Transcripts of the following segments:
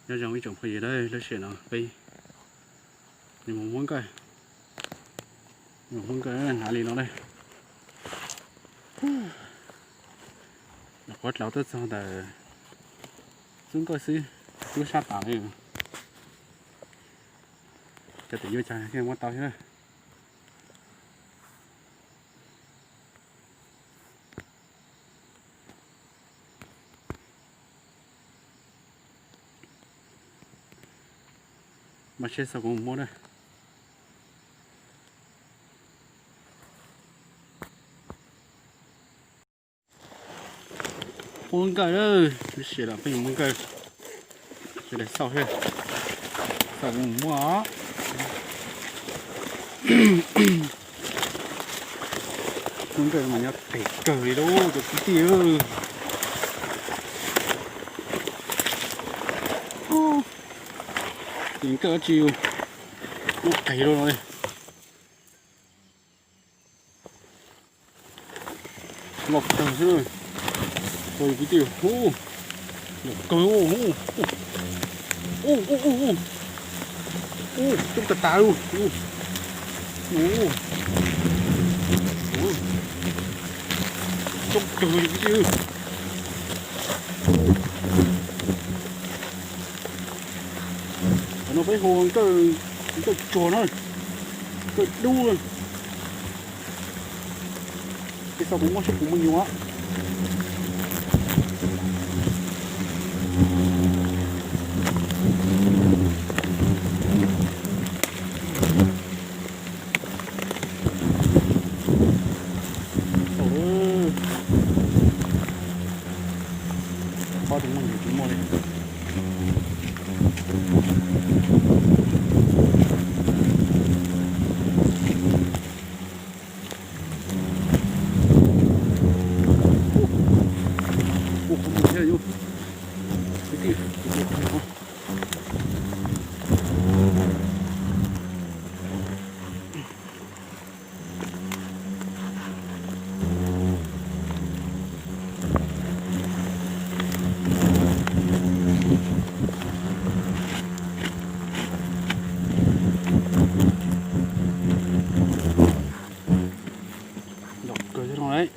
Nyob zoo ib tsoom phooj ywg, lub sij hawm no peb yuav mus muab nkawj, mus muab nkawj hnav li no na. Nyuam qhuav dlaus tuaj txog ntawm xub nkawj xwb, twb sab tas li. Cov tim yuav cas thiaj muab tau thiab na. Mas seb, xav kuv mus muab na. Muab nkawj lawm, lub sij hawm no peb mus muab nkawj. Sawv daws xauj thiab, xauj kuv mus muab os. Muab nkawj mas nyob qis kawg li lauj cov kwv tij. Ces nkawj dab tsi muab qis rau no li. Loj kawg xwb. Cov kwv tij, loj kawg. Ub, ub, ub, ub, coob tas tas li. Coob kawg li kwv tij. Qhov no peb hu nkawj, nkawj tsuag na, nkawj dub. Peb xauj kuv muab seb puas muaj nyuam. Tau lawm. Pob tus muaj ntsis tsis muaj li. Ua kuv mus thiab yus. Kwv tij, ua kuv mus. Loj kawg thiab no lauj.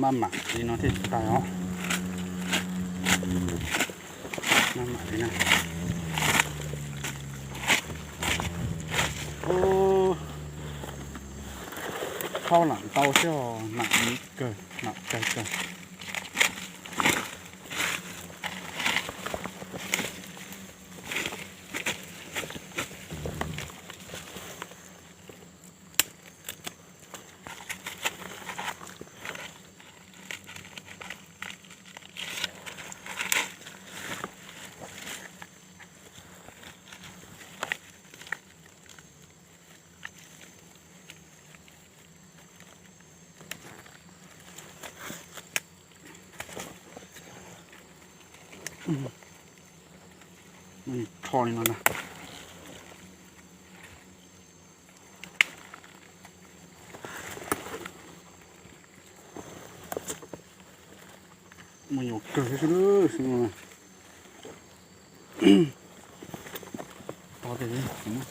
Maj mam li no thiaj tsis tag os. Maj mam li na. Thauj lam ntau xwb os, nam kawg, nam kawg kawg. Rho li no na. Muaj nyuam kawg xwb xwb no. To tiag, kuv muab.